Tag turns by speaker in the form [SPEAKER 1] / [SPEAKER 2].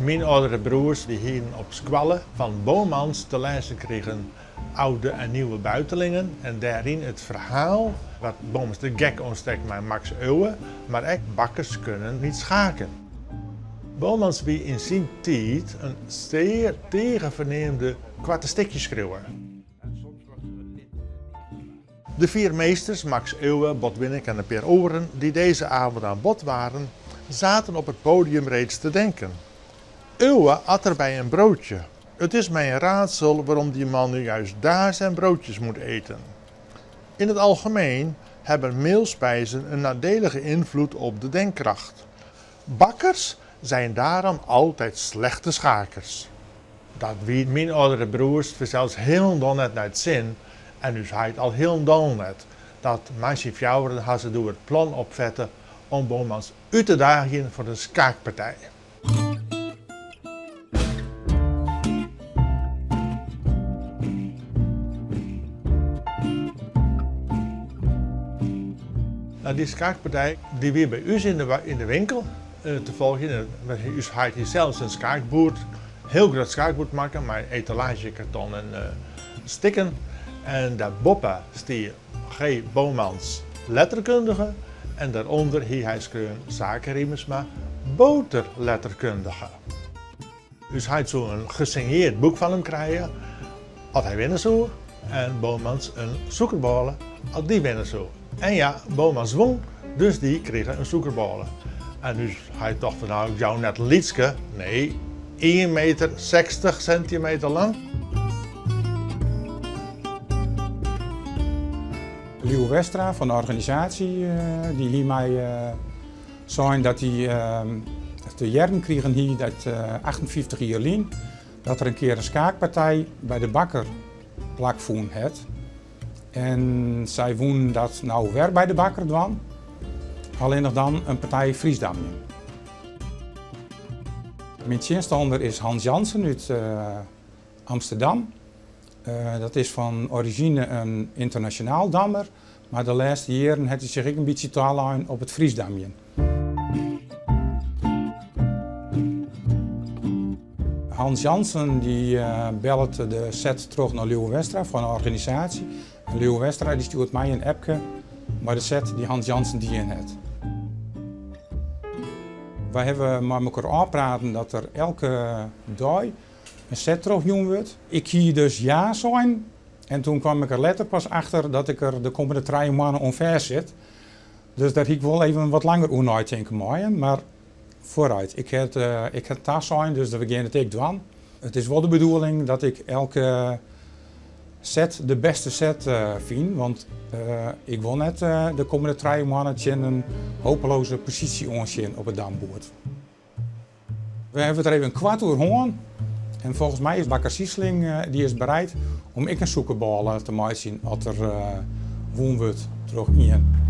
[SPEAKER 1] Myn âldere broers dy hienen op skoalle fan Bomans te lêzen krigen Oude en Nieuwe Buitelingen en dêryn it ferhaal wat Bomans de gek oanstekt mei Max Euwe, mar ek Bakkers kunnen niet schaken. Bomans wie yn syn tiid in sear tige ferneamde koarte stikjesskriuwer. De vier meesters, Max Euwe, Botwinnik en een pear oaren, die deze avond aan bod waren, zaten op het podium reeds te denken. Euwe at erbij een broodje. Het is mij een raadsel waarom die man nu juist daar zijn broodjes moet eten. In het algemeen hebben meelspijzen een nadelige invloed op de denkkracht. Bakkers zijn daarom altijd slechte schakers. Dat wie myn âldere broers fansels hielendal net nei 't sin en ús heit al hielendal net. Dat mei syn fjouweren ha se doe it plan opfette om Bomans út te daagjen foar in skaakpartij. No, dy skaakpartij dy wie by ús yn de winkel te folgjen. Us heit hie sels in skaakboerd, hiel grut skaakboerd makke mei etalaazjekarton en stikken. En dêrboppe stie G. Bomans letterkundige en dêrûnder hie hy skreaun Sake Riemersma boterletterkundige. Us heit soe in gesigneerd boek fan him krije as hy winne soe en Bomans in sûkerbôle as dy winne soe. En ja, Bomans wûn, dus dy krige in sûkerbôle. En ús heit tocht fan nou, ik jou net in lytske, nee, ien meter 60 sentimeter lang.
[SPEAKER 2] Lieuwe Westra fan de organisaasje dy hie my sein dat hy te hearren krigen hie dat 58 jier lyn dat der in kear in skaakpartij by de bakker plakfûn hat. En sy woenen dat no wer by de bakker dwaan, allinnich dan in partij Fryskdamjen. Myn tsjinstanner is Hans Jansen út Amsterdam. Dat is fan orizjine in ynternasjonaal dammer, mar de lêste jierren hat hy sich ek in bytsje talein op it Fryskdamjen. Hans Jansen dy bellet de set troch nei Lieuwe Westra fan de organisaasje. En Lieuwe Westra dy stjoert my in appke mei de set dy't Hans Jansen dien hat. Wy hawwe mei mekoar ôfpraten dat der elke dei in set trochjûn wurdt. Ik hie dus ja sein en toen kwam ik er letter pas achter dat ik er de kommende 3 moanne oan fêst sit. Dus dêr hie ik wol even wat langer oer neitinke meien, mar foarút. Ik ha ik ha tasein, dus we gean it ek dwaan. It is wol de bedoeling dat ik elke set de bêste set fyn, want ik wol net de kommende 3 moanne tsjin in hopeloze posysje oansjen op it damboerd. We hawwe it der even koart oer hân en folgens my is bakker Siesling dy is bereid om ek in sûkerbôle te meitsjen as der wûn wurdt troch ien.